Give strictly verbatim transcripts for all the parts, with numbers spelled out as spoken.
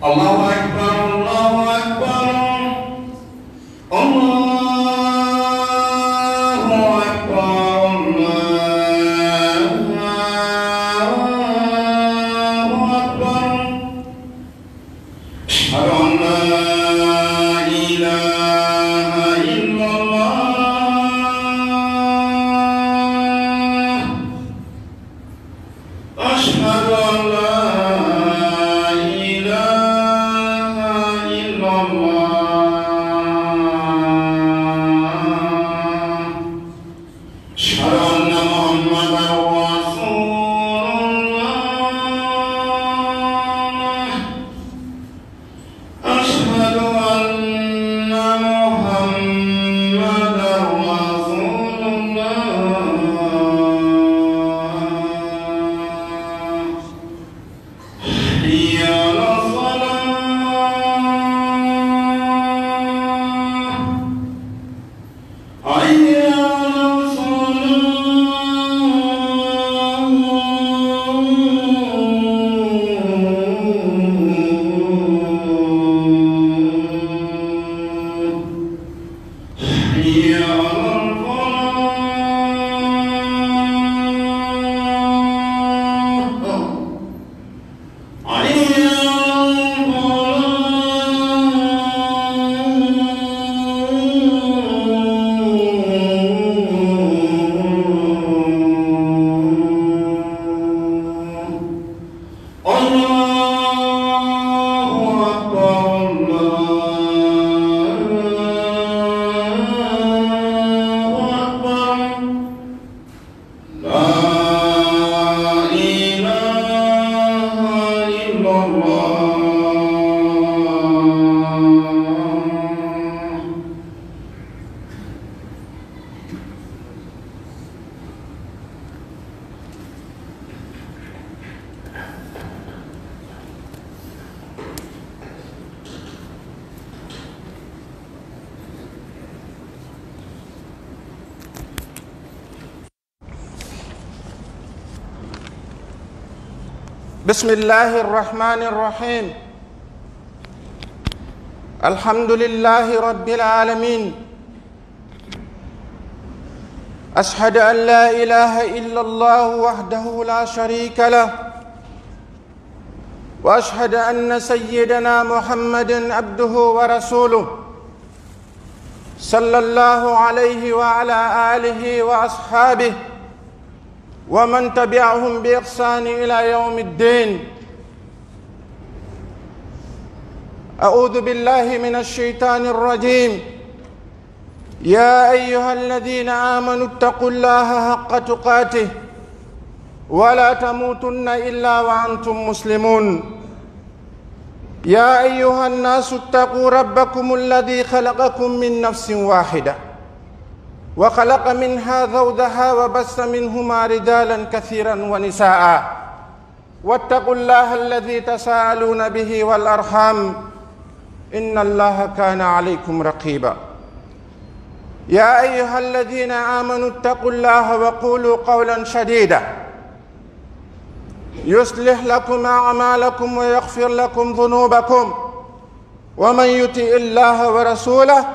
الله أكبر، الله أكبر، الله أكبر، الله أكبر. أشهد أن لا إله إلا الله. أشهد أن لا إله إلا الله. أشهد أن محمدا رسول الله. أشهد أن محمدا رسول الله. حي على الصلاة. حي على الصلاة. حي على الفلاح. حي على الفلاح. الله أكبر، الله أكبر. لا إله إلا الله. بسم الله الرحمن الرحيم. الحمد لله رب العالمين. أشهد أن لا إله إلا الله وحده لا شريك له، وأشهد أن سيدنا محمدا عبده ورسوله، صلى الله عليه وعلى آله وأصحابه ومن تبعهم بإحسان إلى يوم الدين. أعوذ بالله من الشيطان الرجيم. يا أيها الذين آمنوا اتقوا الله حق تقاته ولا تموتن إلا وأنتم مسلمون. يا أيها الناس اتقوا ربكم الذي خلقكم من نفس واحدة وخلق منها زوجها وبث منهما رجالا كثيرا ونساء واتقوا الله الذي تساءلون به والأرحام إن الله كان عليكم رقيبا. يا أيها الذين آمنوا اتقوا الله وقولوا قولا سديدا يصلح لكم أعمالكم ويغفر لكم ذنوبكم ومن يطع الله ورسوله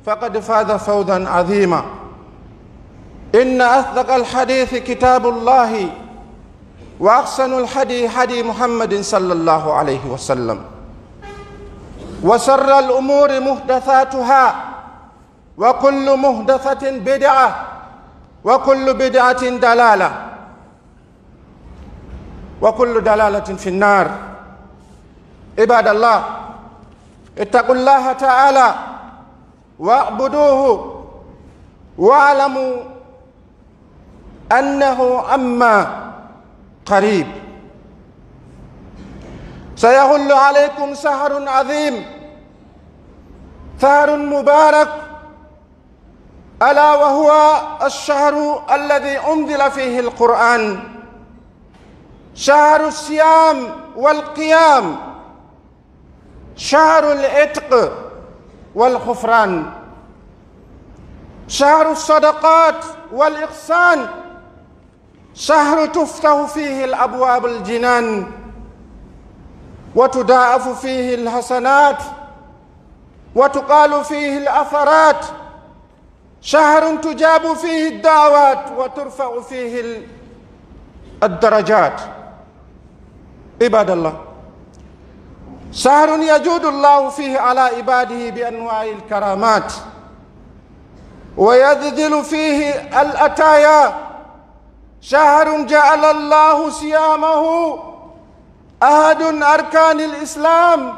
فقد فاز فوزا عظيما. إن أصدق الحديث كتاب الله وأحسن الهدي هدي محمد صلى الله عليه وسلم وشر الأمور محدثاتها وكل محدثة بدعة وكل بدعة ضلالة وكل ضلالة في النار. عباد الله، اتقوا الله تعالى واعبدوه واعلموا أنه عما قريب. سيحل عليكم شهر عظيم، شهر مبارك، ألا وهو الشهر الذي أنزل فيه القرآن، شهر الصيام والقيام، شهر العتق والغفران، شهر الصدقات والإحسان، شهر تفتح فيه الأبواب الجنان، وتضاعف فيه الحسنات وتقال فيه الأثرات، شهر تجاب فيه الدعوات وترفع فيه ال-، الدرجات. عباد الله، شهر يجود الله فيه على عباده بأنواع الكرامات ويجزل فيه العطايا، شهر جعل الله صيامه أحد أركان الإسلام،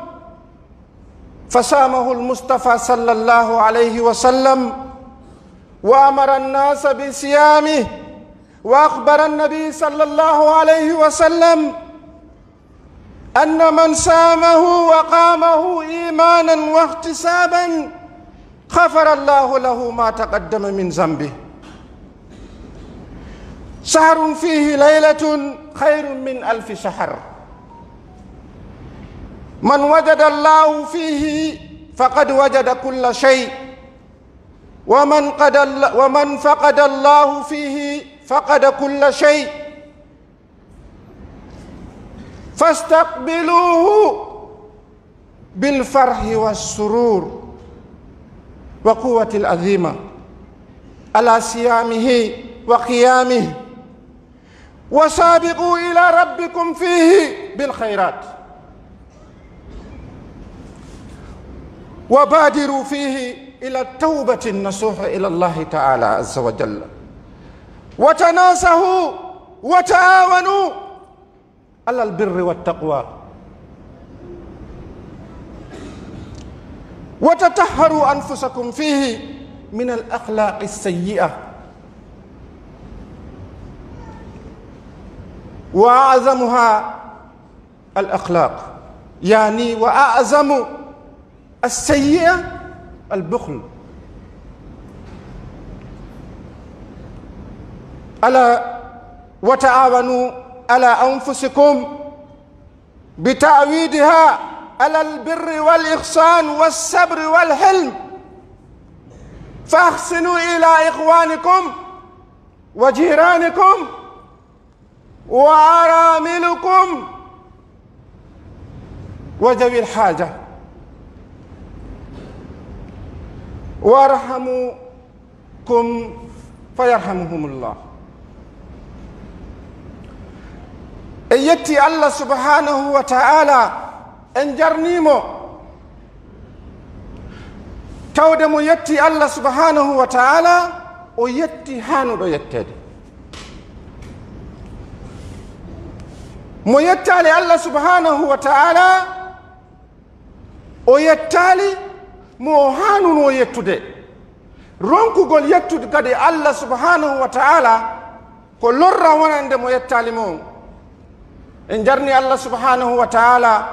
فصامه المصطفى صلى الله عليه وسلم وأمر الناس بصيامه، وأخبر النبي صلى الله عليه وسلم أن من صامه وقامه إيمانا واحتسابا غفر الله له ما تقدم من ذنبه. شهر فيه ليلة خير من ألف شهر. من وجد الله فيه فقد وجد كل شيء، ومن قد ال-، ومن فقد الله فيه فقد كل شيء. فاستقبلوه بالفرح والسرور وقوة العزيمة على صيامه وقيامه، وسابقوا إلى ربكم فيه بالخيرات، وبادروا فيه إلى التوبة النصوح إلى الله تعالى عز وجل، وتناصحوا وتعاونوا على البر والتقوى، وتطهروا أنفسكم فيه من الأخلاق السيئة، وأعظمها الأخلاق، يعني وأعظم السيئة البخل. ألا وتعاونوا على أنفسكم بتعويدها على البر والإحسان والصبر والحلم، فأحسنوا إلى إخوانكم وجيرانكم وأراملكم وذوي الحاجة، وارحموكم فيرحمهم الله. En yetti Allah subhanahu wa ta'ala, en jarnii mo. Tawde mo yetti Allah subhanahu wa ta'ala, o yetti haanuɗo yetteede. Mo yettaali Allah subhanahu wa ta'ala, o yettaali mo o haanunoo yettude. Ronkugol yettude kadi Allah subhanahu wa ta'ala ko lorra wonande mo yettaali mo on. En jarni Allah subhanahu wa ta'ala,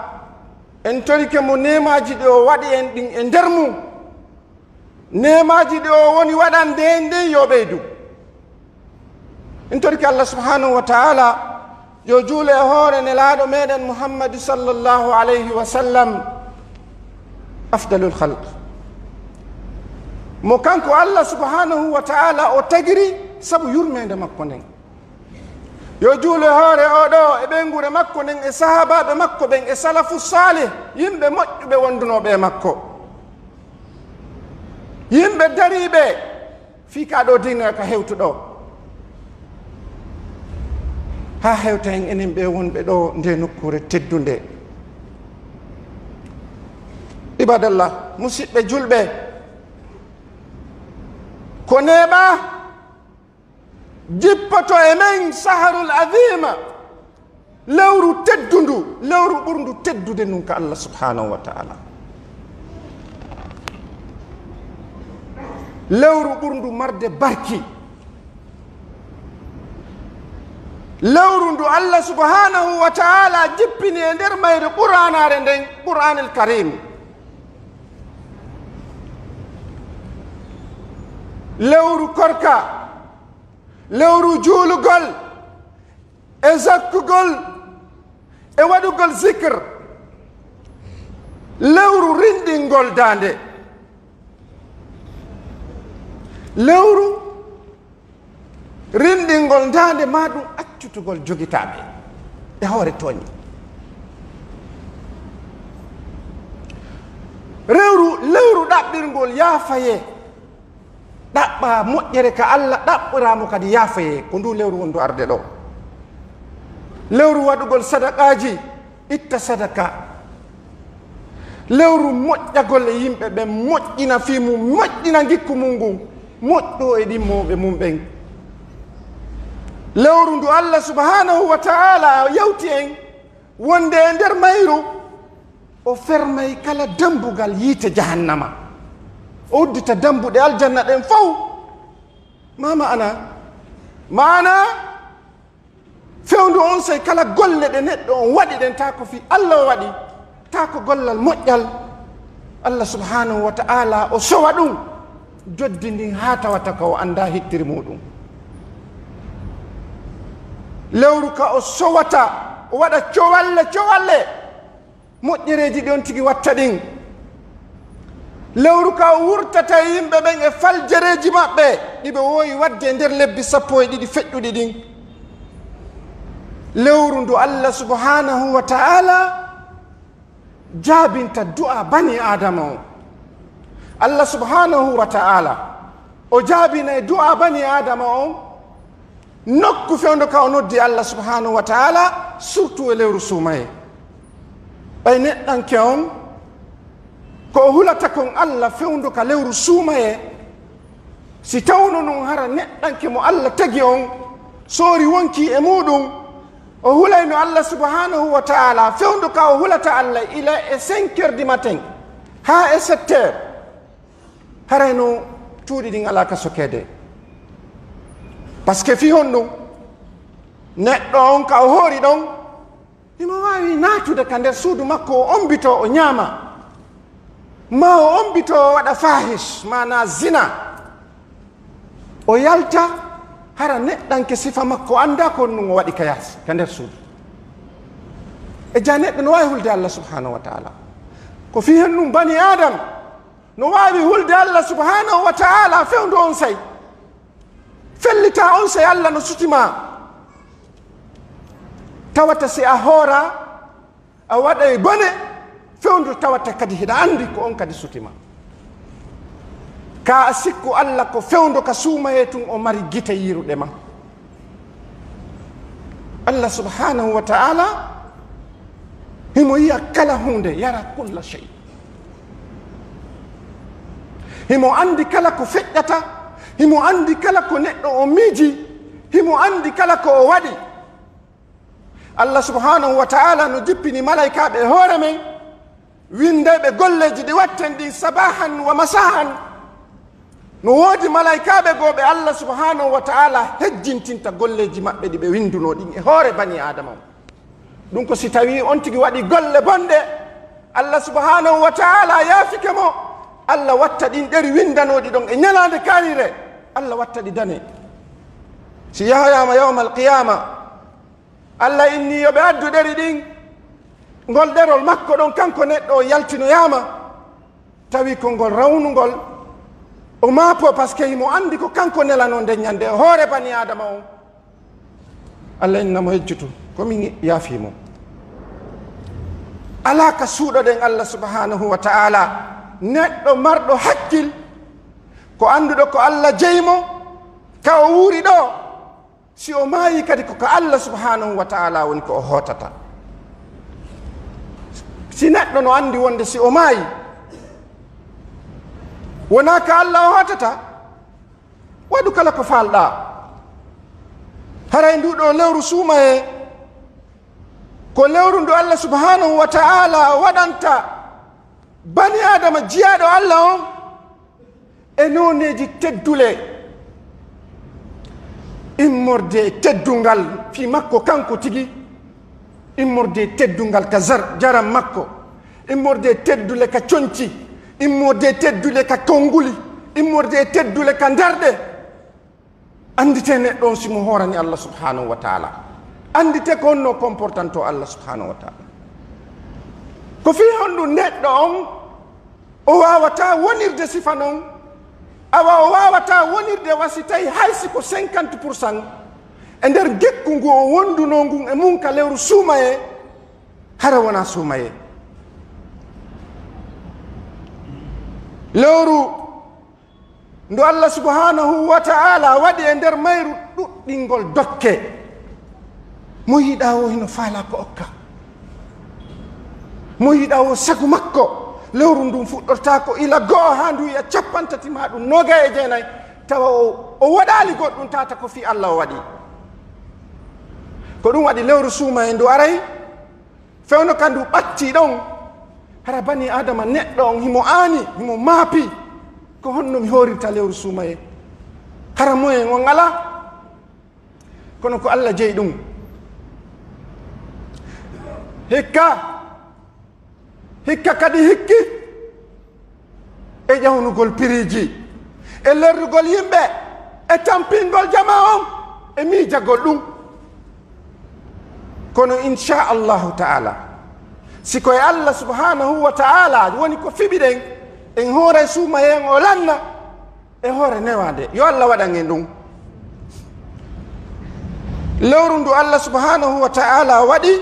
en torike mo neemaaji ɗi o waɗi en ɗin e nder mum. Neemaaji ɗi o woni waɗande en ɗin yo ɓeydu. En torike Allah subhanahu wa ta'ala, yo juulu e hoore Nelaaɗo meɗen Muhammadu sallallahu alayhi wa sallam, afdalul khalq, mo kanko Allah subhanahu wa ta'ala o tagiri sabu yurmeende makko nden. Yo juulu e hoore oo ɗoo, e ɓeynguure makko nden, e sahaabaaɓe makko ɓen, e salafu saalih, yimɓe moƴƴuɓe wondunooɓe e makko, yimɓe dariiɓe fii kaa ɗoo diina ka hewtu ɗoo, haa hewta en enen ɓee wonɓe ɗoo ndee nokkuure teddunde. Ibadallah, musiɓɓe julɓe, ko neeɓaa jippoto e men saharul azima, lewru teddundu, lewru ɓurndu teddude ndun ka Allah subhanahu wa ta'ala. Lewru ɓurndu marde barki. Lewru ndu Allah subhanahu wa ta'ala jippini e nder mayre Qur'aanaare nden, Qur'aanil Karim. Lewru korka, lewru juulugol, e zakkugol, e waɗugol zikr, lewru rinɗingol daande, lewru rinɗingol daande, maa ɗum accutugol jogitaaɓe e hoore tooñe. Lewru, lewru ɗaɓɓirngol yaafayee. Ɗaɓɓaa moƴƴere ka Alla, ɗaɓɓiraa mo kadi yaafayee. Ko ndu lewru wondu arde ɗoo. Lewru waɗugol sadaqaaji, itta sadaka. Lewru moƴƴagol e yimɓe ɓen, moƴƴina fii mum, moƴƴina ngikku mum ngun, moƴƴoo e ɗimmooɓe mum ɓen. Lewru ndu Alla subhaanahu wa ta'aala yewti en wonde e nder mayru, o fermay kala dambugal yiite jahannama. O uddita dambuɗe aljanna ɗen fow. Ma ma'ana, ma'ana, fewndo on sey kala golle ɗe neɗɗo on waɗi ɗen, taa ko fii Alla o waɗi, taa ko gollal moƴƴal, Alla subhaanahu wa ta'aala o sowa ɗum, joddi ndin haa tawata ka o anndaa hittiri muuɗum. Lewru ka o sowata, o waɗa cowalle, cowalle. Moƴƴereeji ɗi on tigi watta ɗin. Lewru ka o wurtata e yimɓe ɓen e faljereeji maɓɓe, ɗi ɓe woowi waɗde e nder lebbi sappo e ɗiɗi feƴƴuɗi ɗin. Lewru ndu Alla subhaanahu wa ta'aala jaabinta du'a bani Aadama on. Alla subhaanahu wa ta'aala, o jaabinay du'a bani Aadama on, nokku fewndo ka o noddi Alla subhaanahu wa ta'aala, surtout e lewru suumayee. Ɓay neɗɗanke on, ko o hulata kon Alla fewndo ka lewru suumayee, si tawno non hara neɗɗanke mo Alla tagi on, soori wonkii e muuɗum, o hulayno Alla subhaanahu wa ta'aala fewndo ka o hulata Alla ila e cinq heures du matin haa e sept heures. Haray no cuuɗi ɗin alaa ka sokeede. Parce que fii honɗum? Neɗɗo on ka o hoori ɗon, himo waawi naatude ka nder suudu makko, o ombitoo, o ñaama. Maa o ombitoo, o waɗa faahish, maanaa zina. O yalta, hara neɗɗanke sifa makko anndaa ko honɗum o waɗi ka yaasi, ka nder suudu. E jaa neɗɗo no waawi hulde Allah subhanahu wa ta'ala. Ko fii honɗum bani Aadama no waawi hulde Allah subhanahu wa ta'ala fewndo on say, fellita on say Allah no suti ma. Tawata si a hoora, a waɗay bone, fewndo tawata kadi hiɗa anndi ko on kadi suti ma. Ka a sikku Allah ko fewndo ka suumayee tun o mari gite yiiruɗe ma. Allah subhanahu wa ta'ala himo yi'a kala huunde, yara kulla shay. Himo anndi kala ko feƴƴata, himo anndi kala ko neɗɗo o miiji, himo anndi kala ko o waɗi. Allah subhanahu wa ta'ala no jippini malaykaaɓe e hoore men, winndayɓe golleeji ɗi watten ɗin sabahan wa masahan. No woodi malaykaaɓe goo ɓe Allah subhanahu wa ta'ala hejjintinta golleeji maɓɓe ɗi ɓe winndunoo ɗin e hoore bani Aadama on. Ɗum ko si tawii on tigi waɗi golle bonɗe, Allah subhanahu wa ta'ala yaafike mo, Allah watta ɗin ɗeri winndanooɗi ɗon e ñalaande kaayre, Allah watta ɗi dane. Si yahoyaama yawmal qiyaama, Allah inni yo ɓe addu ɗeri ɗin, ngol ɗerol makko ɗon, kanko neɗɗo o yaltinoyaama, tawi ko ngol rawnungol, o maapoo, parce que himo anndi ko kanko nelanoo nden ñande e hoore bani Aadama on. Allah inna mo hejjutu, ko min yaafii mo. Alaa ka suuɗoɗen Allah subhanahu wa ta'ala, neɗɗo marɗo hakkil, ko annduɗo ko Allah jeyi mo, ka o wuuri ɗoo, si o maayi kadi ko ka Allah subhanahu wa ta'ala woni ko o hootata. Si neɗɗo no anndi wonde si o maayi, wonaa ka Allah o hootata, waɗu kala ko faalɗaa. Haray nduu ɗoo lewru suumayee, ko lewru ndu Allah subhanahu wa ta'ala waɗanta bani Aadama jiyaaɗo Allah on e nooneeji teddule, immorde e teddungal fii makko kanko tigi, immorde e teddungal ka zar-, jaram makko, immorde e teddule ka conci, immorde e teddule ka konnguli, immorde e teddule ka ndarɗe. Annditee neɗɗo on si mo hoorani Allah subhanahu wa ta'ala. Annditee ko honno comportantoo Allah subhanahu wa ta'ala. Ko fii honɗum neɗɗo on o waawataa wonirde sifa non? Awa o waawataa wonirde wa si tawi hay si ko cinquante pour cent e nder ngikku ngu o wondunoo ngun e mun ka lewru suumayee, hara wonaa suumayee. Lewru ndu Allah subhanahu wa ta'ala waɗi e nder mayru ɗuɗɗingol dokke. Mo yiɗaa o hino faalaa ko okka. Mo yiɗaa o sagu makko. Lewru ndun fuɗɗortaa ko ila go'o haa ndu yi'a cappanɗe tati maa ɗun noogay e jeenay. Tawa o, o waɗaali goɗɗun tata ko fii Allah o waɗi. Ko ɗun waɗi lewru suumayee ndu aray. Fewndo ka ndu ɓattii ɗon, hara banii Aadama neɗɗo on himo aani, himo maapi, ko honno mi hoorirta lewru suumayee? Hara moyen on alaa? Kono ko Alla jeyi ɗun. Hikka, hikka kadi hikki. E ƴawnugol piriiji, e lorrugol yimɓe, e tampingol jamaa on, e miijagol ɗun. Kono, inchaa Allahu ta'ala, si ko e Allah subhanahu wa ta'ala woni ko fiɓiɗen, en hooray suumayee on o lanna e hoore newaande. Yo Allah waɗan en ɗun. Lewru ndu Allah subhanahu wa ta'ala waɗi,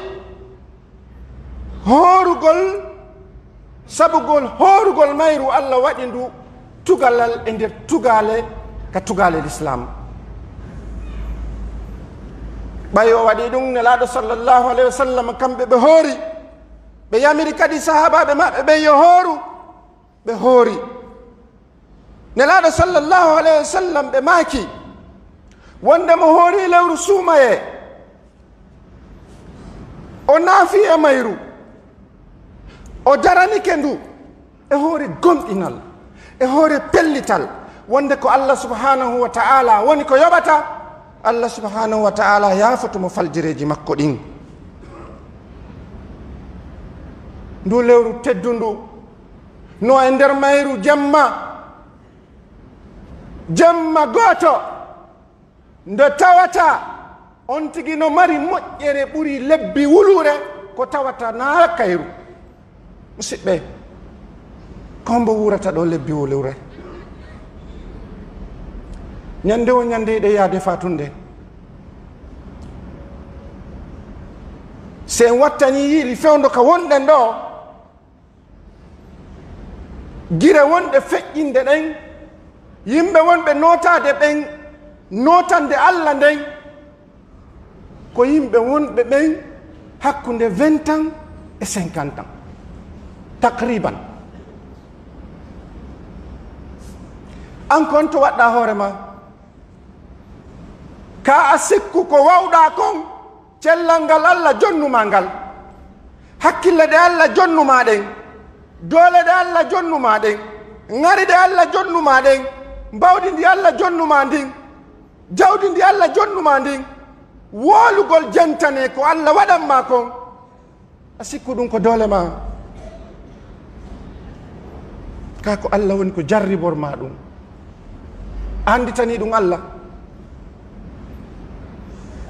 hoorugol, sabugol hoorugol mayru, Allah waɗi ndu tugalal e nder tugaale ka tugaale Lislaam. Ɓay o waɗi ɗun, Nelaaɗo sallallahu alayhi wa sallam, kamɓe ɓe hoori, ɓe yamiri kadi sahaabaaɓe maɓɓe ɓen yo hooru, ɓe hoori. Nelaaɗo sallallahu alayhi wa sallam ɓe maaki wonde mo hoori lewru suumayee, o naafi e mayru, o daranike ndu e hoore gomɗinal, e hoore pellital, wonde ko Allah subhanahu wa ta'ala woni ko yoɓata, Allah subhanahu wa ta'ala yaafoto mo faljireeji makko ɗin. Ndu lewru teddundu, no e nder mayru jemma, jemma gooto, nde tawata on tigi no mari moƴƴere ɓuri lebbi wuluure ko tawata naa kayru. Musidɓe, ko hombo wuurata ɗoo lebbi wuluure? Ñande woo ñande hiɗen yaade faatunde. Si en wattanii yiili fewndo ka wonɗen ɗoo, gire wonɗe feƴƴinde ɗen, yimɓe wonɓe nootaade ɓen, nootande Alla nden, ko yimɓe wonɓe ɓen hakkunde vingt ans e cinquante ans, taqriban. An kon to waɗɗaa hoore maa, ka a sikku ko wawɗaa kon, cellal ngal Alla jonnu maa ngal, hakkille ɗe Alla jonnu maa ɗen, doole ɗe Alla jonnu maa ɗen, ŋari ɗe Alla jonnu maa ɗen, mbawdi ndi Alla jonnu maa ndin, jawdi ndi Alla jonnu maa ndin, woolugol jentane ko Alla waɗan maa kon, a sikku ɗun ko doole maa? Kaa ko Alla woni ko jarribor maa ɗun. A annditanii ɗun Alla?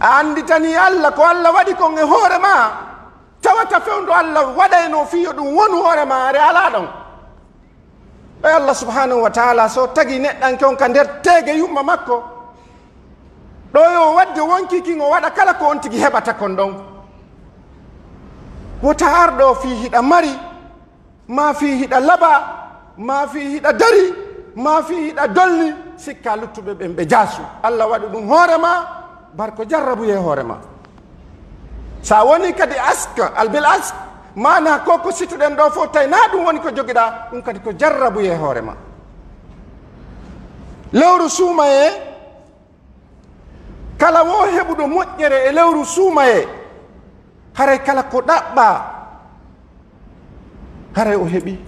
A annditanii Alla ko Alla waɗi kon e hoore maa? Tawata fewndo Alla waɗaynoo fii yo ɗun wonu hoore maa, a alaa ɗon. Ɓay Allah subhanahu wa ta'ala so tagi neɗɗanke on ka nder teege yumma makko, ɗoo yo wadde wonkii kin o waɗa kala ko on tigi heɓata kon ɗon. Wota ar ɗoo fii hiɗa mari, maa fii hiɗa laba, maa fii hiɗa dari, maa fii hiɗa dolni, sikkaa luttuɓe ɓen ɓe jaasu. Allah waɗu ɗun hoore maa, bar ko jarrabuyee hoore maa. Sa woni kadi ask, albil ask, maana ko ko situɗen ɗoo fof, tawi naa ɗun woni ko jogiɗaa, ɗun kadi ko jarrabuyee hoore maa. Lewru suumayee, kala woo heɓuɗo moƴƴere e lewru suumayee, haray kala ko ɗaɓɓaa, haray o heɓi.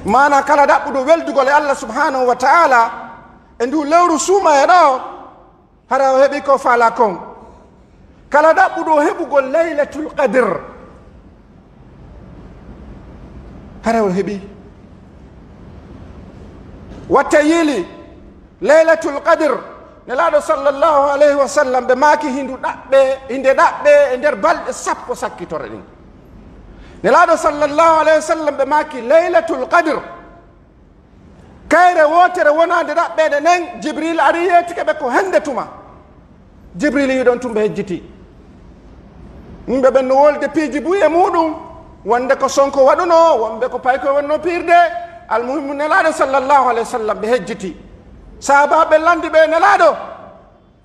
Maana kala ɗaɓɓuɗo weldugol e Allah subhanahu wa ta'ala e ndu lewru suumayee ɗoo, hara o heɓi ko faalaa kon. Kala ɗaɓɓuɗo heɓugol Laylatul Qadr, hara o heɓi. Watta yiili Laylatul Qadr, Nelaaɗo sallallahu alayhi wa sallam, ɓe maaki hindu ɗaɓɓe, hinde ɗaɓɓe e nder balɗe sappo sakkitore ɗin. Nelaaɗo sallallahu alayhi wa sallam, ɓe maaki Laylatul Qadr, kayre wootere wonaande ɗaɓɓeede nden, Jibril ari yeetike ɓe ko hennde tuma. Jibril yi ɗon tun ɓe hejjiti. Yimɓe ɓen no wolde piiji buy e muuɗum, wonde ko Sonko waɗunoo, wonɓe ko Paykoy wonnoo piirde, Almuhimmu, Nelaaɗo sallallahu alayhi wa sallam, ɓe hejjiti. Sahaabaaɓe lanndi ɓe, Nelaaɗo,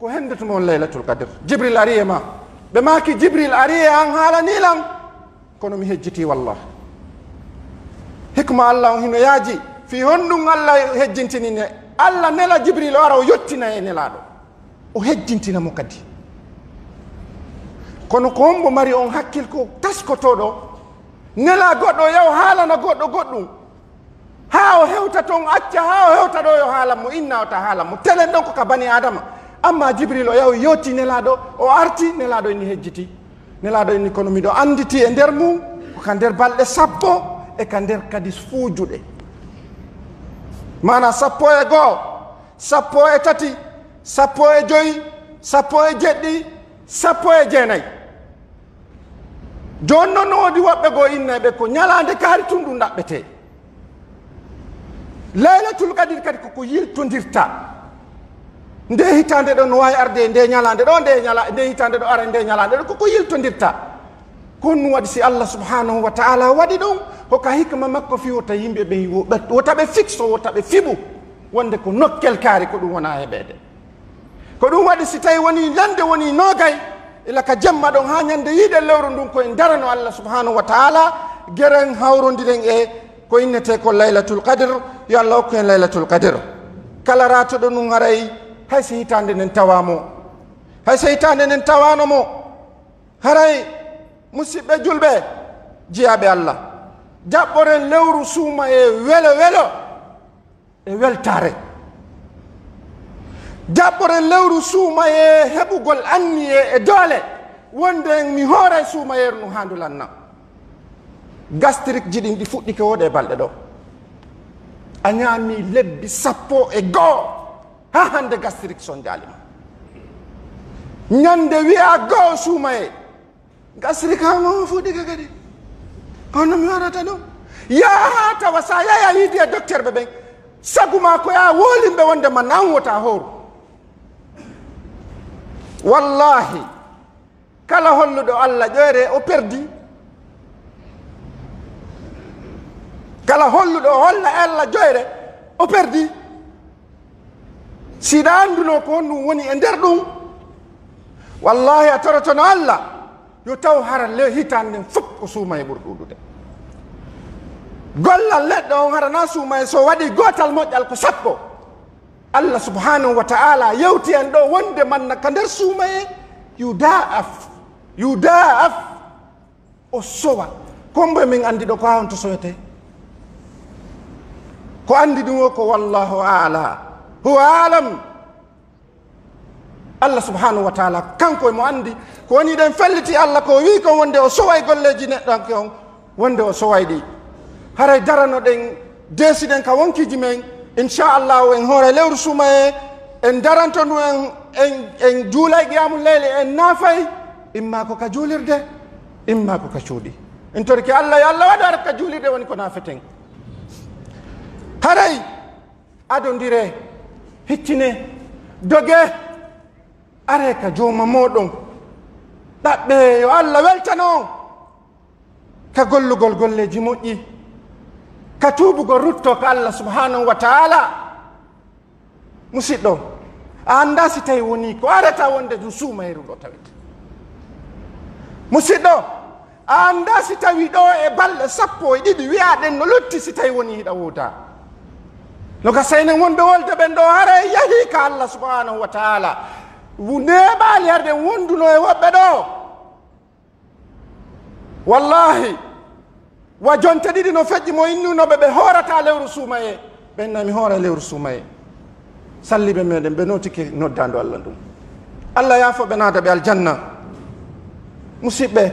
ko henndu tuma on Laylatul Qadr? Jibril ari e ma. Ɓe maaki, Jibril ari e an, haalanii lan, kono mi hejjitii, wallahi. Hikma Alla on hino yaaji. Fii honɗun Alla hejjintini ne? Alla nela Jibril o ara, o yottina e Nelaaɗo. O hejjintina mo kadi. Kono ko hombo mari on hakkil ko taskotooɗo? Nela goɗɗo, yaw haalana goɗɗo goɗɗum. Haa o hewta ton, acca haa o hewta ɗo, yo haalan mo, inna o ta haalan mo. Telen ɗon ko ka bani Aadama. Amma Jibril o yaw, yooti Nelaaɗo, o arti, Nelaaɗo inni hejjiti. Nelaaɗo inni, kono miɗo annditi e nder mum, ko ka nder balɗe sappo, e ka nder kadi fuujuɗe. Maana sappo e goo, sappo e tati, sappo e joy, sappo e jeɗɗi, sappo e jeenay. Jooni non no woodi woɓɓe goo inna ɓe ko ɲalaande kaari tun ɗun ɗaɓɓetee. Laylatul Qadr kadi ko ko yiltondirta. Nde hitaande ɗoo no waawi arde e nde ɲalaande ɗoo, nde ɲala-, nde hitaande ɗoo ara e nde ɲalaande ɗoo, ko ko yiltondirta. Ko honɗun waɗi si Allah subhanahu wa ta'ala waɗi ɗun? Ko ka hikma makko fii wota yimɓe ɓen wo-, ɓe, wota ɓe fikso, wota ɓe fiɓu wonde ko nokkel kaari, ko ɗun wonaa heɓeede. Ko ɗun waɗi, si tawii wonii ɲande wonii noogay, ila ka jemma ɗon haa ɲande yiiɗen lewru ndun, ko en darano Allah subhanahu wa ta'ala, geren hawrondiren e ko innetee ko Laylatul Qadr. Yo Allah hokku en Laylatul Qadr. Kala raatuɗo ndun, haray hay si hitaande nden tawaa mo, hay si hitaande nden tawaano mo, haray, musiɓɓe julɓe, jiyaaɓe Allah, jaɓɓoren lewru suumayee welo welo e weltaare. Jaɓɓoren lewru suumayee heɓugol anniyee e doole, wonde mi hooray suumayeeru ndun haa ndu lanna. Gastrique ji ɗin ɗi fuɗɗike wooɗi e balɗe ɗoo. A ɲaami lebbi sappo e goo, haa hande gastrique sonjaali ma. Ɲande wi'aa goo suumayee, gastrique haa mo fuɗɗike kadi. Kono mi warata ɗum. Yaa haa tawa sa yaya yiidi e docteur ɓe ɓen, sagu maa ko yaa woolimɓe wonde man an wota hooru. Wallahi, kala holluɗo Allah ƴoyre, o perdi. Kala holluɗo holla Allah ƴoyre, o perdi. Si ɗa annduno ko honɗum woni e nder ɗum, wallahi a torotono Allah, yo taw hara le hitaande nden fof ko suumaye ɓuri ɗuuɗude. Gollal neɗɗo on hara na suumaye, so waɗi gootal moƴƴal ko sappo. Allah subhanahu wa ta'ala yewti en ɗo wonde manna ka nder suumaye, yudaa'af, yudaa'af, o sowa. Ko mbo min anndi ɗo ko haa honto sowetee? Ko anndi ɗum o ko wallahu a'la, huwa a'lam. Allah subhanahu wa ta'ala kanko e mo anndi. Ko woni ɗen felliti Allah ko o wi'i kon wonde o soway golleeji neɗɗanke on, wonde o soway ɗi. Haray darano ɗen, deesi ɗen ka wonkiiji men, inchallahu en hoore lewru suumaye, en daranto ndu, en, en, en juulay qiyamul layli, en naafay, imma ko ka juulirde, imma ko ka cuuɗi. En torike Allah, yo Allah waɗu hara ka juulirde woni ko naafeten. Haray adondiree, hiccinee, dogee, aree ka jooma mooɗon, ɗaɓɓee yo Allah weltano on ka gollugol golleeji moƴƴi, ka tuubugol ruttoo ka Allah subhanahu wa ta'ala. Musiɗɗo, a anndaa si tawi wonii ko arata wonde ɗum suumayru ɗo tawete. Musiɗɗo, a anndaa si tawi ɗo e balɗe sappo e ɗiɗi wi'aɗen no lutti, si tawi wonii hiɗa woodaa. No ka saynen wonɓe wolde ɓen ɗo, haray yahii ka Allah subhanahu wa ta'ala. Wu-, neeɓaali harde wonduno e woɓɓe ɗo. Wallahi, wa jonte ɗiɗi no feƴƴi mo innuno ɓe, ɓe hoorata lewru suumayee. Ɓen na mi hoora lewru suumayee. Salliɓe meɗen, ɓe nootike noddaandu Allah ndun. Allah yaafo ɓe, naada ɓe aljanna. Musiɓɓe,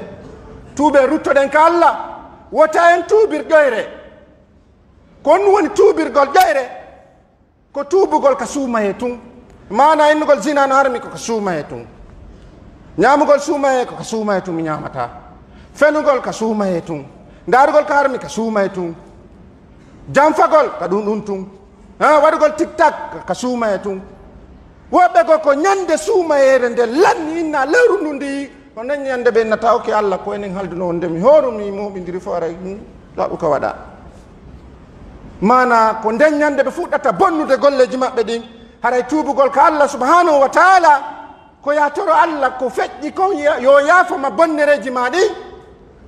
tuuɓe, ruttoɗen ka Allah. Wota en tuubir ƴoyre. Ko honɗum woni tuubirgol ƴoyre? Ko tuubugol ka suumayee tun. Maana innugol zina no harmi ko ka suumayee tun. Ɲaamugol suumayee ko ka suumayee tun mi ɲaamata. Fenugol ka suumayee tun. Ndaarugol ka harmi ka suumayee tun. Janfagol ka ɗun ɗun tun. Ha, waɗugol tiktak ka suumayee tun. Woɓɓe goo ko ɲande suumayeere nde lanni inna lewru ndun ndi. Ko nden ɲande ɓe innata, "Oke Allah, ko enen halduno wonde mi hooru, mi mooɓindiri fo aray, hmm, ɗaɓɓu ka waɗa." Maanaa ko nden ɲande ɓe fuɗɗata bonnude golleeji maɓɓe ɗin. Haray tuubugol ka Allah subhaanahu wa taala, ko yaa toro Allah ko feƴƴi kon ya-, yo yaafo ma bonnereeji maa ɗin,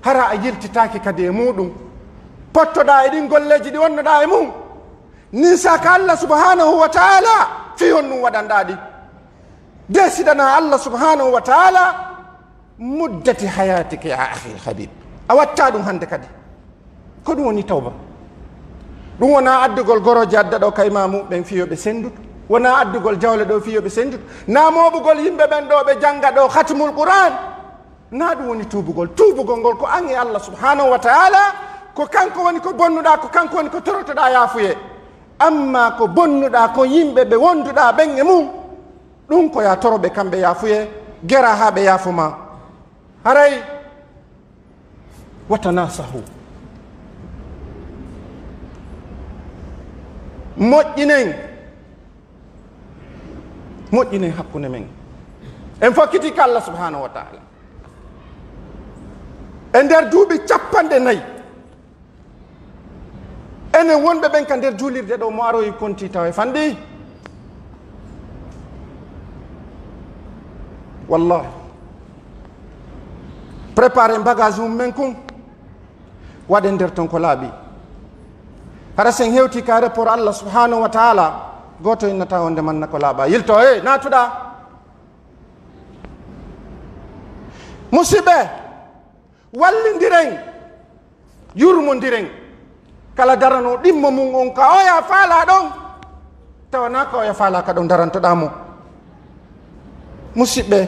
hara a yiltitaaki kadi e muuɗum. Pottoɗaa e ɗin golleeji ɗi wonnoɗaa e mun. Ninsaa ka Allah subhaanahu wa taala, fii honɗum waɗanɗaa ɗi. Deesiɗanaa Allah subhaanahu wa taala, muddati hayatika ya akhil habib. A watta ɗum hande kadi. Ko ɗum woni tawba. Ɗum wonaa addugol gorooji adda ɗo ka imaamu ɓen fii yo ɓe senndutu. Wonaa addugol jawle ɗo fii yo ɓe senndutu. Naa mooɓugol yimɓe ɓen ɗo ɓe jannga ɗo khatmul Qur'an. Naa ɗum woni tuubugol. Tuubugol ngol ko an e Allah subhaanahu wa taala. Ko kanko woni ko bonnuɗaa, ko kanko woni ko torotoɗaa yaafuyee. Ammaa ko bonnuɗaa kon yimɓe ɓe wonduɗaa ɓen e mun, ɗum ko yaa toro ɓe kamɓe yaafuyee, gera haa ɓe yaafo ma. Haray, wa tanasahu. Moƴƴinen. Moƴƴinen hakkunde men. En fokkiti ka Allah subhaanahu wa taala. E nder duuɓi cappanɗe nayi, enen wonɓe ɓen ka nder juulirde ɗo, mo aroyi konti tawa e fanɗi. Wallahi. Préparer bagage mum men kun. Waɗen nder ton ko laaɓi. Hara sen hewti ka report Allah subhaanahu wa taala, gooto innata wonde manna ko laaɓa. Yilto, e, naatuɗaa. Musiɓɓe, wallindiren, yurmondiren. Kala daranoo ɗimmo mum on ka oya faalaa ɗon, tawa naa ka oya faalaa ka ɗon darantoɗaa mo. Musiɓɓe,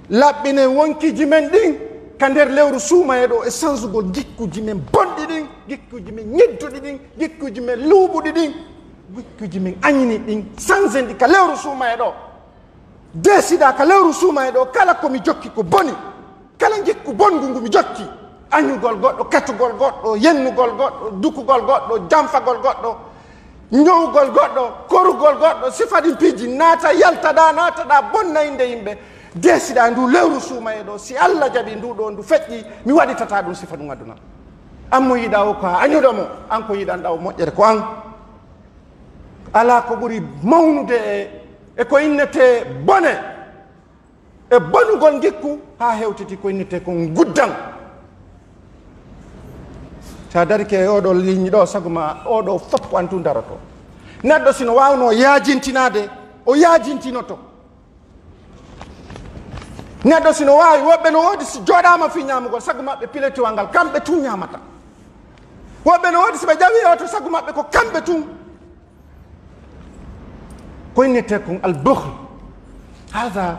laɓɓinen wonkiiji men ɗin ka nder lewru suumaye ɗo e sansugol gikkuuji men bonɗi ɗin, gikkuuji men ñidduɗi ɗin, gikkuuji men luuɓuɗi ɗin, gikkuuji men añini ɗin, sansen ɗi ka lewru suumaye ɗo. Deesiɗaa ka lewru suumaye ɗo, kala ko mi jokki ko boni, kala ngikku bonngu ngu mi jokki, añugol goɗɗo, katugol goɗɗo, yennugol goɗɗo, dukugol goɗɗo, janfagol goɗɗo, ñowugol goɗɗo, korugol goɗɗo, sifa ɗin piiji, naata yaltaɗaa, naataɗaa bonna innde yimɓe, deesiɗaa ndu lewru suumaye ɗo, si Alla jaɓii ndu ɗo ndu feƴƴi, mi waɗitataa ɗum sifa ɗum aduna. An mo yiɗaa o ko a añuɗo mo, an ko yiɗanɗaa o moƴƴere ko an. Alaa ko ɓuri mawnude e, e ko innetee bone, e bonugol ngikku, haa hewtiti ko innetee kon nguddan. Si a darike e oo ɗoo ligne ɗoo, sago ma oo ɗoo fof ko an tun daroto. Neɗɗo si no waawnoo yaajintinaade, o yaajintinoto. Neɗɗo si no waawi, woɓɓe no woodi si jooɗaama fii ñaamugol, sago maɓɓe piletiwal ngal, kamɓe tun ñaamata. Woɓɓe no woodi si ɓe ƴawii oto, sago maɓɓe ko kamɓe tun. Ko innetee kon al-bukhl. Hada,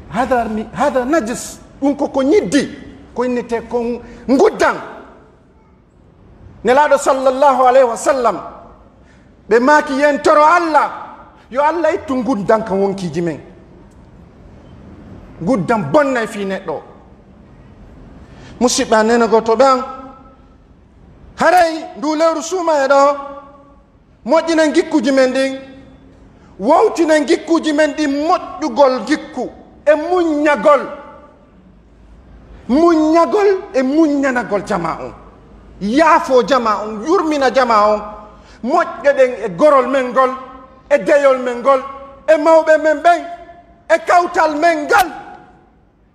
hada mi, hada najis. Ɗum ko ko ñiddi. Ko innetee kon nguddan. Nelaaɗo sallallahu alayhi wa sallam, ɓe maaki, yen toro Alla, yo Alla ittu nguddan ka wonkiiji men. Nguddan bonnay fii neɗɗo. Musiɓɓe, a nenagotooɓe an, haray ndu lewru suumaye ɗoo, moƴƴinen ngikkuuji men ɗin, wowtinen ngikkuuji men ɗin, moƴƴugol ngikku e muññagol. Muññagol e muññanagol jamaa on. Yaafoo jamaa on, yurmina jamaa on. Moƴƴoɗen e gorol men ngol, e deyol men ngol, e mawɓe men ɓen, e kawtal men ngal,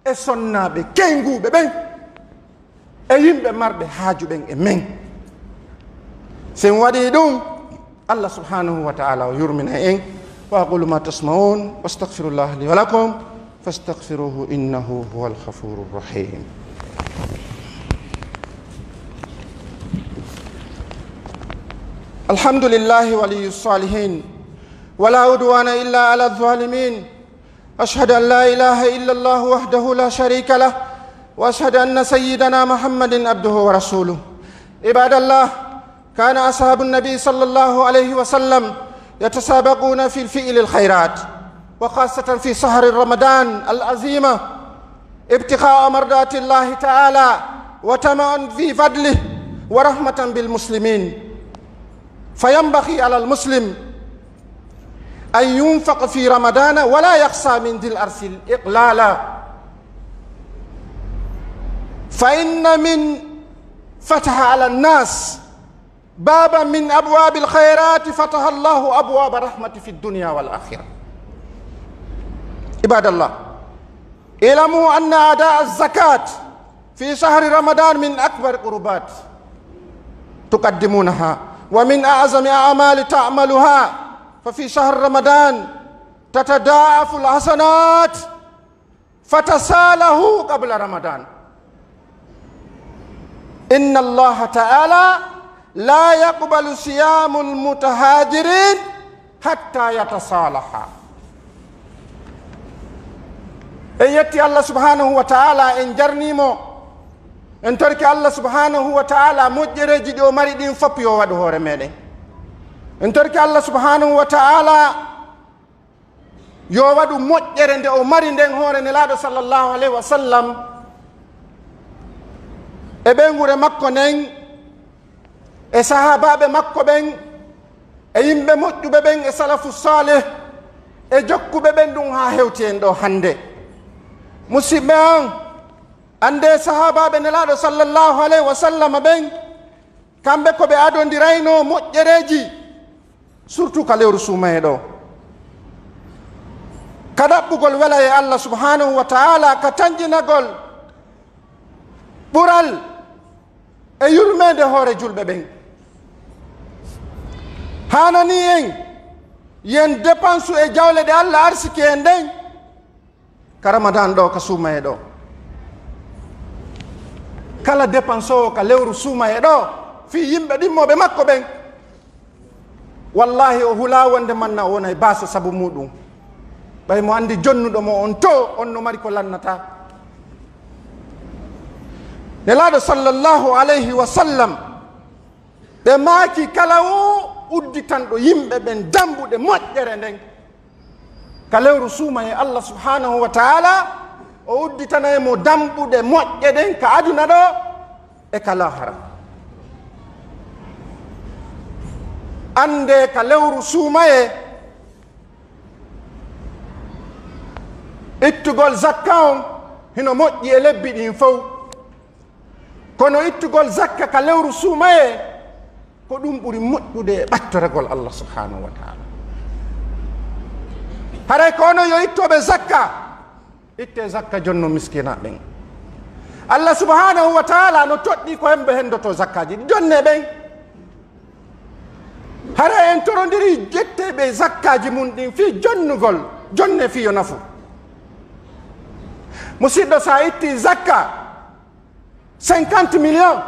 e sonnaaɓe keynguuɓe ɓen, e yimɓe marɓe haaju ɓen e men. Si en waɗii ɗum, Allah subhanahu wa ta'ala o yurmina en. وأقول ما تسمعون وأستغفر الله لي ولكم فاستغفروه إنه هو الغفور الرحيم. الحمد لله ولي الصالحين ولا عدوان إلا على الظالمين. أشهد أن لا إله إلا الله وحده لا شريك له وأشهد أن سيدنا محمد عبده ورسوله. عباد الله، كان أصحاب النبي صلى الله عليه وسلم يتسابقون في فعل الخيرات، وخاصة في شهر رمضان العظيم، ابتغاء مرضات الله تعالى وطمعا في فضله ورحمة بالمسلمين. فينبغي على المسلم أن ينفق في رمضان ولا يخشى من ذي العرش الإقلال، فإن من فتح على الناس بابا من أبواب الخيرات فتح الله أبواب الرحمة في الدنيا والآخرة. عباد الله، اعلموا أن أداء الزكاة في شهر رمضان من أكبر القربات تقدمونها، ومن أعظم أعمال تعملها، ففي شهر رمضان تتضاعف الحسنات فتصالحوا قبل رمضان. إن الله تعالى لا يقبل صيام المتهاجرين حتى يتصالحا. En yetti Allah subhanahu wa ta'ala, en jarnii mo, en torki Allah subhanahu wa ta'ala moƴƴereeji ɗi o mari ɗin fof yo waɗu hoore meɗen. En torki Allah subhanahu wa ta'ala yo waɗu moƴƴere nde o mari nden hoore Nelaaɗo sallallahu alayhi wa sallam, e ɓeynguure makko nden, e sahaabaaɓe makko ɓen, e yimɓe moƴƴuɓe ɓen, e salafu saalih, e jokkuɓe ɓen ɗum haa hewti en ɗo hannde. Musidɓe an, anndee sahaabaaɓe Nelaaɗo sallallahu alayhi wa sallam ɓen, kamɓe ko ɓe adondiraynoo moƴƴereeji, surtout ka lewru suumayee ɗo. Ka ɗaɓɓugol welayee Allah subhanahu wa ta'ala, ka tanƴinagol ɓural e yurmeende hoore julɓe ɓen. Haananii en, yen dépense e jawle ɗe Allah arsiki en ɗen, ka Ramadan ɗo, ka suumayee ɗo. Kala dépensoowo ka lewru suumayee ɗo, fii yimɓe ɗimmooɓe makko ɓen, wallahi, o hulaa wonde manna o wonay baaso sabu muɗum. Ɓay mo anndi jonnuɗo mo on to, on no mari ko lannata. Nelaaɗo sallallahu alayhi wa sallam, ɓe maaki, kala o udditanɗo yimɓe ɓen dambuɗe moƴƴere nden ka lewru suumayee, Allah subhanahu wa ta'ala o udditanay mo dambuɗe moƴƴe ɗen ka aduna ɗo e ka laahara. Anndee ka lewru suumayee, ittugol zakka on hino moƴƴi e lebbi ɗin fow. Kono ittugol zakka ka lewru suumayee, ko ɗum ɓuri moƴƴude e ɓattoragol Allah subhanahu wa ta'ala. Haray ko onon yo ittooɓe zakka, ittee zakka jonno miskinaa ɓen. Allah subhanahu wa ta'ala no toɗɗii ko hemɓe hendoto zakkaaji ɗi, jonnee ɓen. Haray en torondiri ƴetteeɓe zakkaaji mun ɗin fii jonnugol, jonnee fii yo nafu. Musidɗo, sa itti zakka, cinquante millions,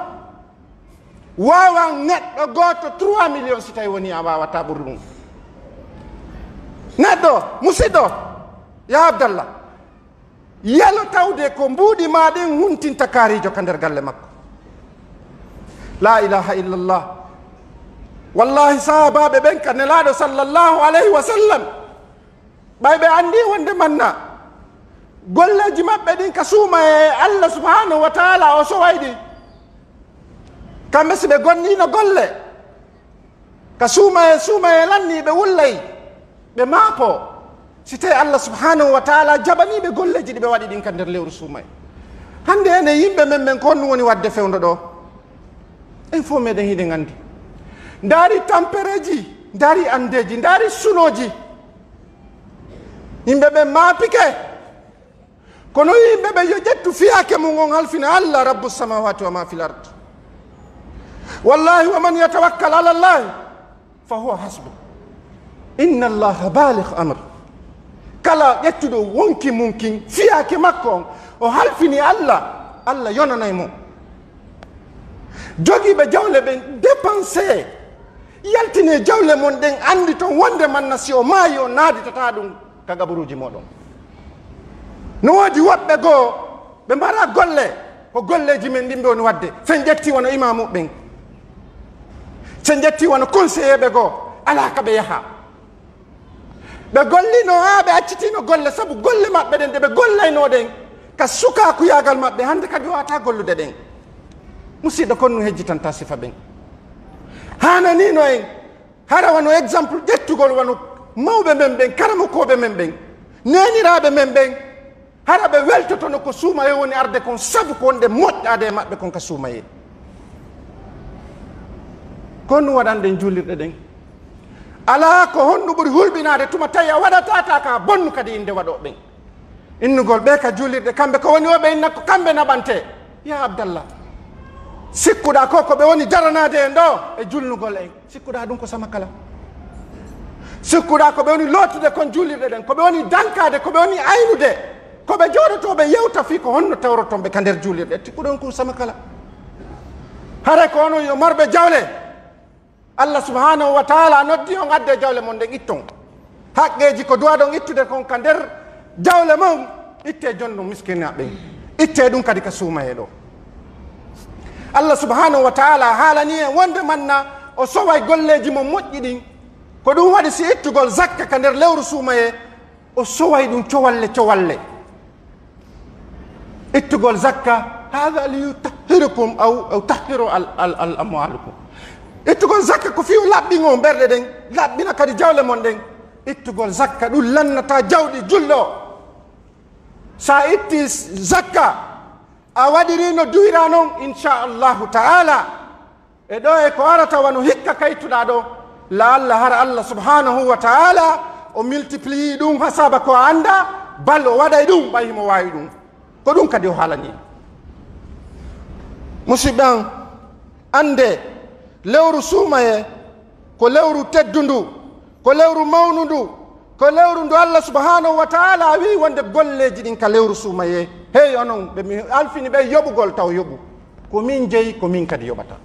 waawan neɗɗo gooto trois millions, si tawi woni a waawataa ɓurɗum. Neɗɗo, musidɗo, ya Abdallah, yalo tawde ko mbuuɗi maa ɗin huntinta kaariijo ka nder galle makko. La ilaha illallah. Wallahi, sahaabaaɓe ɓen ka Nelaaɗo sallallahu alayhi wa sallam, ɓay ɓe anndi wonde manna golleeji maɓɓe ɗin ka suumayee Allah subhanahu wa ta'ala o soway ɗi. Kamɓe si ɓe gonniino golle ka suumayee, suumayee lannii ɓe wullay, ɓe maapoo. Si tawi Allah subhanahu wa ta'ala jaɓanii ɓe golleeji ɗi ɓe waɗi ɗin ka nder lewru suumayee. Hannde enen yimɓe men ɓen ko honɗum woni waɗde fewndo ɗo? En fow meɗen hiɗen anndi. Ndaari tampereeji, ndaari anndeeji, ndaari sunooji. Yimɓe ɓen maapike. Kono yimɓe ɓen yo ƴettu fiyaake mun on halfina Allah, Rabbu samawati wa ma fil ard. Wallahi, wa man yatawakkal ala Allah fa huwa hasbu. Inna Allah baligh amr. Kala ƴettuɗo wonki mun kin, fiyaake makko on, o halfini Allah, Allah yonanay mo. Jogiiɓe jawle ɓen, dépensez, yaltinee jawle mon ɗen, anndi ton wonde manna si o maayi, o naaditataa ɗum ka gaburuuji mooɗon. No woodi woɓɓe goo, ɓe mbaraa golle, ko golleeji men ɗin ɓe woni waɗde. Si en ƴettii wano imaamu ɓen, si en ƴettii wano conseiller ɓe goo, alaa ka ɓe yahaa. Ɓe gollino haa ɓe accitino golle, sabu golle maɓɓe ɗen ɗe ɓe gollaynoo ɗen ka sukaakuyaagal maɓɓe, hannde kadi waawataa gollude ɗen. Musidɗo, ko honɗum hejjitanta sifa ɓen? Haananiino en, hara wano exemple ƴettugol wano mawɓe men ɓen, karamokooɓe men ɓen, neeniraaɓe men ɓen, hara ɓe weltotono ko suumayee woni arde kon, sabu ko wonde moƴƴaade e maɓɓe kon ka suumayee. Ko honɗun waɗanɗen juulirɗe ɗen? Alaa ko honɗun ɓuri hulɓinaade tuma tawi a waɗataa ta ka bonnu kadi innde waɗooɓe ɓen. Innugol ɓe ka juulirɗe, kamɓe ko woni o ɓe inna ko kamɓe naɓantee. Yaa Abdallah, sikkuɗaa ko ko ɓe woni daranaade en ɗoo e julnugol en? Sikkuɗaa ɗun ko samakala? Sikkuɗaa ko ɓe woni lootude kon juulirɗe ɗen, ko ɓe woni dankaade, ko ɓe woni aynude, ko ɓe jooɗotoo ɓe yewta fii ko honno tawroton ɓe ka nder juulirɗe? Sikkuɗon ko samakala? Haray ko onon yo marɓe jawle. Allah subhanahu wa ta'ala noddi on, addee jawle mon ɗen, itton. Haqqeeji ko duwaɗon ittude kon ka nder jawle mon, ittee jonnon miskinaaɓe ɓen. Ittee ɗun kadi ka suumayee ɗoo. Allah subhanahu wa ta'ala haalanii en wonde manna o soway golleeji mon moƴƴi ɗin. Ko ɗun waɗi si ittugol zakka ka nder lewru suumayee, o soway ɗun cowalle cowalle. Ittugol zakka, hada li yutahhirukum aw, aw tahhiru al, al, al amwalukum. Ittugol zakka ko fii o laɓɓin on ɓerɗe ɗen, laɓɓina kadi jawle mon ɗen. Ittugol zakka ɗun lannata jawɗi julɗo. Sa itti zakka, a waɗiri no duwira non, insha Allahu ta'ala. E ɗoo e ko arata wano hikka kaytuɗaa ɗoo, la'alla hara Allah subhanahu wa ta'ala o multiplier ɗun ha saba ko a anndaa, bal o waɗay ɗun ɓay himo waawi ɗun. Ko ɗun kadi o haalani. Musidɓe an, anndee, lewru suumayee ko lewru teddundu, ko lewru mawnundu, ko lewru ndu Allah subhanahu wa ta'ala wi'i wonde golleeji ɗin ka lewru suumayee. Hey onon, ɓe mi alfini ɓe yoɓugol taw yoɓu. Ko min jeyi, ko min kadi yoɓata.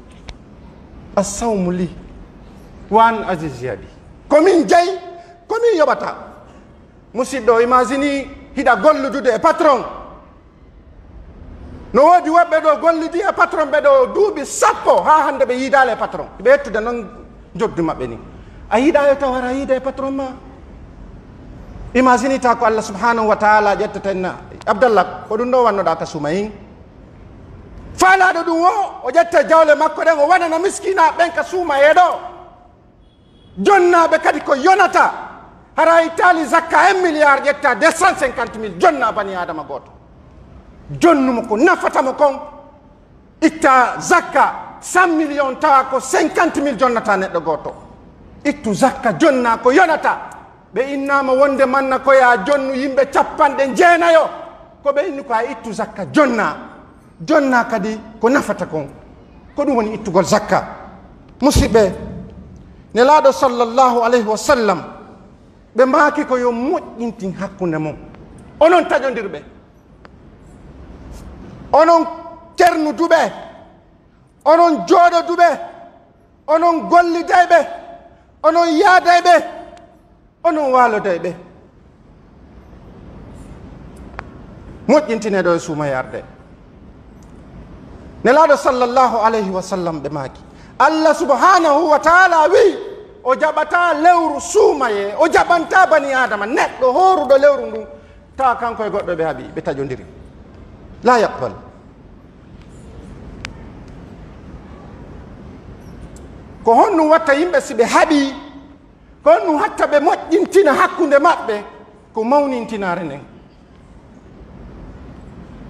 As-sawmu li, wa ana ajzi bi. Ko min jeyi, ko min yoɓata. Musidɗo, imagine hiɗa golludude e patron. No woodi woɓɓe ɗoo gollidi e patron ɓe ɗoo duuɓi sappo haa hannde ɓe yiidaali e patron. Ɓe ƴettude non njoddi maɓɓe ni. A yiɗaa yo taw hara yiida e patron ma? Imagine ta ko Allah subhanahu wa ta'ala ƴettata en na. Abdallah, ko ɗun ɗoo wannoɗaa ka suumayee? Faalaaɗo ɗun o, o ƴetta jawle makko ɗen, o waɗana miskinaaɓe ɓen ka suumayee ɗoo. Jonnaaɓe kadi ko yonata. Hara a ittaali zakka un milliard, ƴetta deux cent cinquante mille, jonnaa bani Aadama gooto. Jonnu mo ko nafata mo kon. Itta zakka cent millions, tawa ko cinquante mille jonnata neɗɗo gooto. Ittu zakka, jonnaa ko yonata. Ɓe innaama wonde manna ko yo a jonnu yimɓe capanɗe jeenayo. Ko ɓe inni ko a ittu zakka, jonnaa. Jonnaa kadi ko nafata kon. Ko ɗun woni ittugol zakka. Musidɓe, Nelaaɗo sallallahu alayhi wa sallam, ɓe maaki ko yo moƴƴintin hakkunde mon. Onon taƴondirɓe, onon cernuduɓe, onon jooɗoduɓe, onon gollidayɓe, onon yaadayɓe, onon waalodayɓe. Moƴƴintinee ɗoo e suumayee arde. Nelaaɗo sallallahu alayhi wa sallam ɓe maaki, Allah subhanahu wa ta'ala wi'i, o jaɓataa lewru suumayee, o jaɓantaa bani Aadama, neɗɗo hooruɗo lewru ndun, tawa kanko e goɗɗo ɓe haɓi, ɓe taƴondiri. La yaqbal. Ko honɗun watta yimɓe si ɓe haɓi? Ko honɗun hatta ɓe moƴƴintina hakkunde maɓɓe? Ko mawnintinaare nden.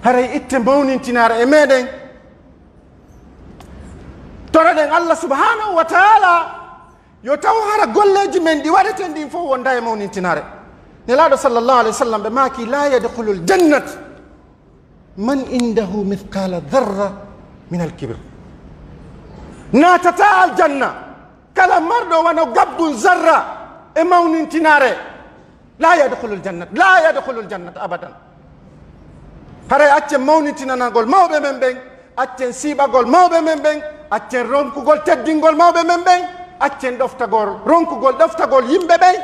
Haray itten mawnintinaare e meɗen. Toroɗen Allah subhanahu wa ta'ala yo taw hara golleeji men ɗi waɗeten ɗin fow wonda e mawnintinaare. Nelaaɗo sallallahu alayhi wa sallam ɓe maaki, la yadkhulul jannat man indahu mithqala dharra min al kibr. Naatataa aljanna kala marɗo wano gabbun zarra e mawnintinaare. La yadkhulul jannat, la yadkhulul jannat abadan. Haray accen mawnintinanagol mawɓe men ɓen, accen siiɓagol mawɓe men ɓen, accen ronkugol teddingol mawɓe men ɓen, accen ɗoftagol, ronkugol ɗoftagol yimɓe ɓen,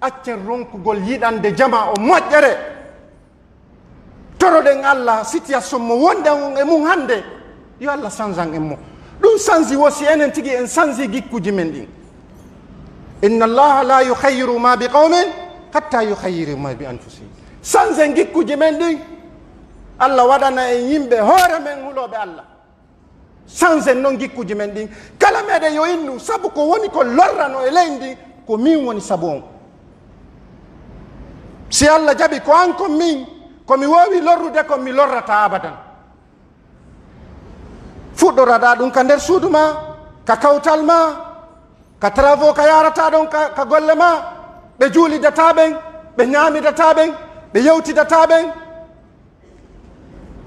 accen ronkugol yiɗande jamaa on moƴƴere. Toroɗen Allah, situation mo wonɗen on e mun hannde, yo Allah sanzan en mo. Ɗun sanzi wo si enen tigi en sanzi gikkuji men ɗin. Inna Allaha la yughayyiru ma bi qawmin hatta yughayyiru ma bi anfusihim. Sanzen gikkuji men ɗin. Allah waɗana en yimɓe hoore men hulooɓe Allah. Sanzen non gikkuji men ɗin. Kala meɗen yo innu, sabu ko woni ko lorrano e leydi ndin, ko min woni sabu on. Si Allah jaɓi ko an kon min, ko mi woowi lorrude kon, mi lorrata abadan. Fuɗɗoraɗaa ɗun ka nder suudu maa, ka kawtal maa, Ka travaux ka yaarataa ɗon ka, ka golle maa, ɓe juulidataa ɓen, ɓe ñaamidataa ɓen, ɓe yewtidataa ɓen.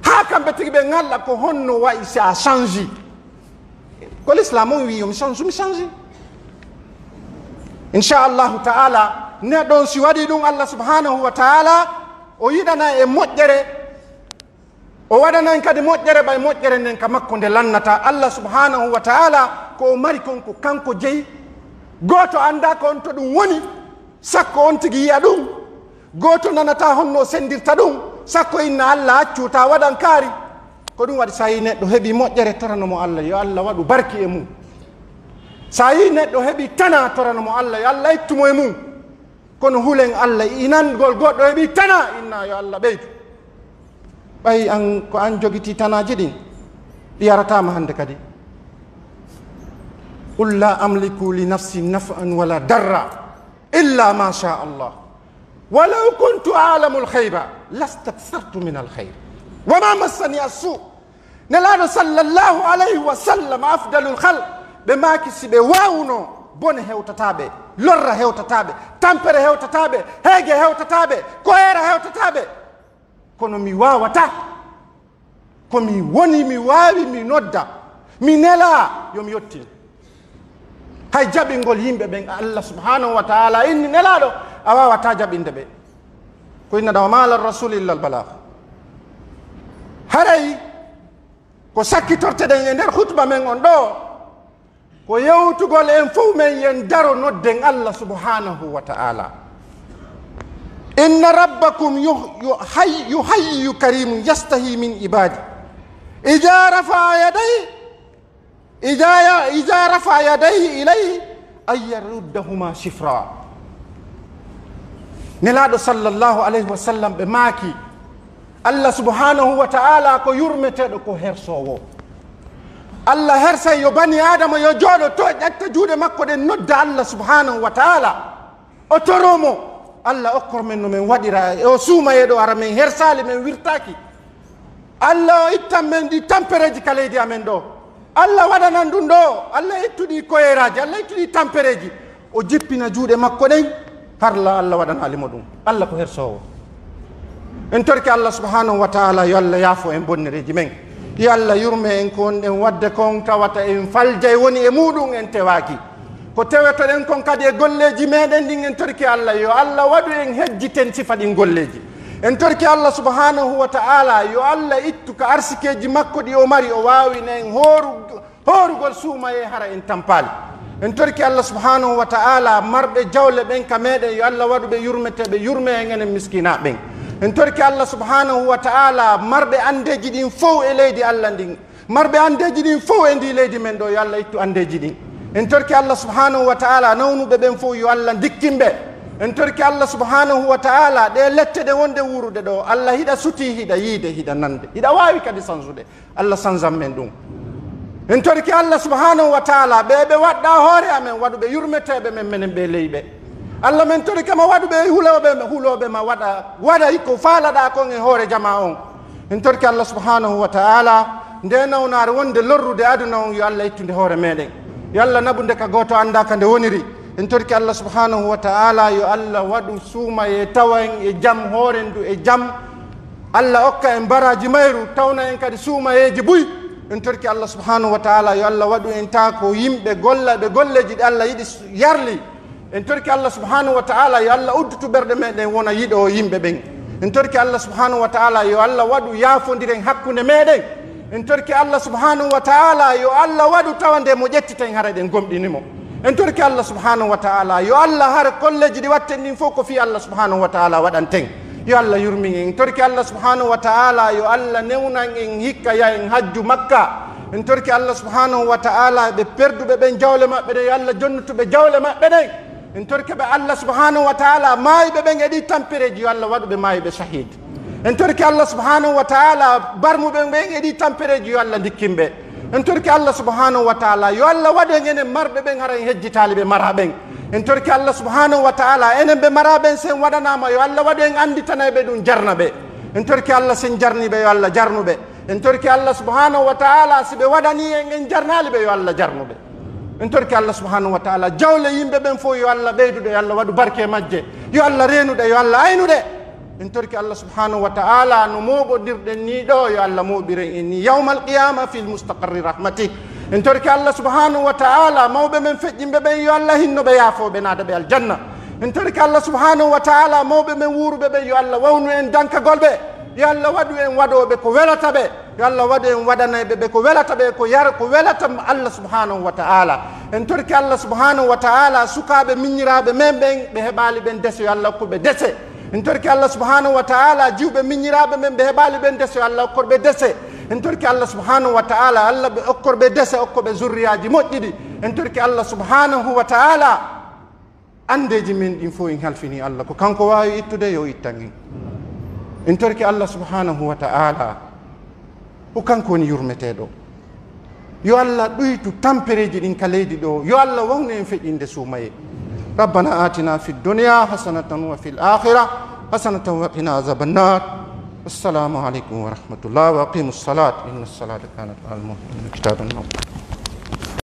Haa kamɓe tigi ɓe ŋalla ko honno wayi si a change. Ko l'islam on wi'i yo mi change, mi change. Inchallahu ta'ala, neɗɗo on si waɗi ɗum, Allah subhanahu wa ta'ala, o yiɗana e moƴƴere, o waɗana en kadi moƴƴere, ɓay moƴƴere nden ka makko nde lannata. Allah subhanahu wa ta'ala, ko o mari kon ko kanko jeyi. Gooto anndaa ko on to ɗum woni, sakko on tigi yi'a ɗum. Gooto nanataa honno o senndirta ɗum, sakko inna Allah accu ta waɗan kaari. Ko ɗum waɗi, so a yii neɗɗo heɓi moƴƴere, torano mo Allah, yo Allah waɗu barki e mum. So a yii neɗɗo heɓi tana, torano mo Allah, yo Allah ittu mo e mum. Kono hulen Allah, inangol goɗɗo heɓi tana, inna yo Allah ɓeydu. Ɓay an, ko an jogitii tanaaji ɗin, ɗi yarataama hannde kadi. Qul la amliku li nafsi naf'an wala darra illa ma sha Allah. Walaw kuntu a'lamul ghayba lastakthartu minal khayr. Wa ma massani as-su'. Nelaaɗo sallallahu alayhi wa sallam, afdalul khalq, ɓe maaki si ɓe waawuno, bone hewtataa ɓe, lorra hewtataa ɓe, tampere hewtataa ɓe, heege hewtataa ɓe, koyeera hewtataa ɓe. Kono mi waawataa. Ko mi woni, mi waawi, mi nodda, mi nelaa, yo mi yottin. Hay jaɓingol yimɓe ɓen, Allah subhanahu wa ta'ala inni nelaaɗo, a waawataa jaɓinde ɓe. Ko innaɗa, wa ma ala rasuli illa al balagh. Haray ko sakkitorteɗen e nder khutba men on ɗoo, ko yewtugol en fow men yen daro nodden Allah subhanahu wa ta'ala. Inna rabbakum yuh-, yuhay-, yuhayyu karimun yastahi min ibadi. Ida rafa yadayhi, ida ya-, ida rafa yadayhi ilayhi an yaruddahuma shifra. Nelaaɗo sallallahu alayhi wa sallam ɓe maaki, Allah subhanahu wa ta'ala ko yurmeteeɗo, ko hersoowo. Allah hersay yo bani Aadama yo jooɗo to ƴetta juuɗe makko ɗen nodda Allah subhanahu wa ta'ala. O toroo mo, Allah okkor men no men waɗira e o suumayee ɗo ara men hersaali men wirtaaki. Allah o ittan men ɗi tampereeji ka leydi amen ɗo. Allah waɗanan ɗum ɗo, Allah ittu ɗi koyeeraaji, Allah ittu ɗi tampereeji. O jippina juuɗe makko ɗen, harla Allah waɗanaali mo ɗum. Allah ko hersoowo. En torki Allah subhanahu wa ta'ala yo Allah yaafo en bonnereeji men. Yo Allah yurme en ko wonɗen waɗde kon tawata en faljay woni e muuɗum en tewaaki. Ko tewetoɗen kon kadi e golleeji meɗen ɗin en torki Allah yo Allah waɗu en hejjiten sifa ɗin golleeji. En torki Allah subhanahu wa ta'ala yo Allah ittu ka arsikeeji makko ɗi o mari o waawina en hooru Hoorugol suumayee hara en tampaali. En torki Allah subhanahu wa ta'ala marɓe jawle ɓen ka meɗen yo Allah waɗu ɓe yurmeteeɓe yurme en enen miskinaaɓe ɓen. En torki Allah subhanahu wa ta'ala marɓe andeeji ɗin fow e leydi Allah ndin. Marɓe andeeji ɗin fow e ndi leydi men ɗo yo Allah ittu andeeji ɗin. En torki Allah subhanahu wa ta'ala nawnuɓe ɓen fow yo Allah ndikkin ɓe. En torki Allah subhanahu wa ta'ala ɗe lette ɗe wonde wuurude ɗo Allah hiɗa sutii hiɗa yiide hiɗa nande hiɗa waawi kadi sansude. Allah sanzan men ɗum. En torki Allah subhanahu wa ta'ala ɓe ɓe waɗɗa hoore amen waɗuɓe yurmeteeɓe men menen ɓe leyɓe. Allah men torike ma waɗuɓe hulooɓe hulooɓe ma waɗa waɗa ko faalaɗa kon e hoore jama on. En torki Allah subhanahu wa ta'ala nde nawnaare wonde lorrude aduna on yo Allah ittunde hoore meɗen. Yo Allah naɓunde ka gooto annda ka nde woniri. En torki Allah subhanahu wa ta'ala yo Allah waɗu suumayee tawa en e jam hooren du e jam. Allah okka en baraaji mayru tawna en kadi suumayeeji buy. En torki Allah subhanahu wa ta'ala yo Allah waɗu en taa ko yimɓe gollaɓe golleeji ɗi Allah yiɗi yarli. En torki Allah subhanahu wa ta'ala yo Allah uddutu ɓerɗe meɗen wona yiɗo yimɓe ɓen. En torki Allah subhanahu wa ta'ala yo Allah waɗu yaafondiren hakkunde meɗen. En torki Allah subhanahu wa ta'ala yo Allah waɗu tawa nde mo ƴettiten hara eɗen gomɗini mo. En torki Allah subhanahu wa ta'ala yo Allah hara kolleeji ɗi watten ɗin fof ko fii Allah subhanahu wa ta'ala waɗanten. Yo Allah yurmin en. En torki Allah subhanahu wa ta'ala yo Allah newnan en hikka ya en hajju Makka. En torki Allah subhanahu wa ta'ala ɓe perduɓe ɓen jawle maɓɓe ɗen yo Allah jonnutuɓe jawle maɓɓe ɗen. En torke ɓe Allah subhanahu wa ta'ala maayuɓe ɓen e ɗi tampereeji yo Allah waɗu ɓe maayuɓe shahid. En torki Allah subhanahu wa ta'ala barmuɓe ɓen e ɗi tampereeji yo Allah ndikkin ɓe. En torki Allah subhanahu wa ta'ala yo Allah waɗu en enen marɓe ɓen hara en hejjitaali ɓe mara ɓen. En torki Allah subhanahu wa ta'ala enen ɓe mara ɓen sen waɗanaama yo Allah waɗu en anditanay ɓe ɗum jarna ɓe. En torki Allah sen jarni ɓe yo Allah jarnu ɓe. En torki Allah subhanahu wa ta'ala si ɓe waɗani en en jarnaali ɓe yo Allah jarnu ɓe. En torike Allah subhanahu wa ta'ala, jawle yimɓe ɓen fow yo Allah ɓeyduɗe, yo Allah waɗu barke e majje, yo Allah reenuɗe, yo Allah aynuɗe. En torike Allah subhanahu wa ta'ala, no mooɓondirɗen nii ɗoo, yo Allah mooɓiren en nii yawmal qiyama fil mustaqarri rahmati. En torike Allah subhanahu wa ta'ala, mawɓe men feƴƴinɓe ɓen, yo Allah hinno ɓe, yaafo ɓe, naada ɓe aljanna. En torike Allah subhanahu wa ta'ala, mawɓe men wuuruɓe ɓen, yo Allah wawnu en dankagol ɓe, yo Allah waɗu en waɗooɓe ko welata ɓe. Yo Allah waɗu en waɗanayɓe ɓe ko welata ɓe, ko yar-, ko welata Allah subhanahu wa ta'ala. En torike Allah subhanahu wa ta'ala, sukaaɓe miñiraaɓe men ɓen, ɓe heɓaali ɓen dese, yo Allah okku ɓe dese. En torike Allah subhanahu wa ta'ala, jiwɓe miñiraaɓe men, ɓe heɓaali ɓen dese, yo Allah okkor ɓe dese. En torike Allah subhanahu wa ta'ala, Allah ɓe okkor ɓe dese, okko ɓe zurriyaaji moƴƴiɗi. En torike Allah subhanahu wa ta'ala, Anndeeji men ɗin fow en halfini Allah, ko kanko waawi ittude, yo ittan en. En torike Allah subhanahu wa ta'ala, ko kanko woni yurmeteeɗo. Yo Allah ɗuytu tampereeji ɗin ka leydi ɗoo, yo Allah wawnu en feƴƴinde suumayee. ربنا آتنا في الدنيا حسنة وفي الآخرة حسنة وقنا عذاب النار. السلام عليكم ورحمة الله، وأقيموا الصلاة، إن الصلاة كانت على المؤمنين كتابا موقوتا.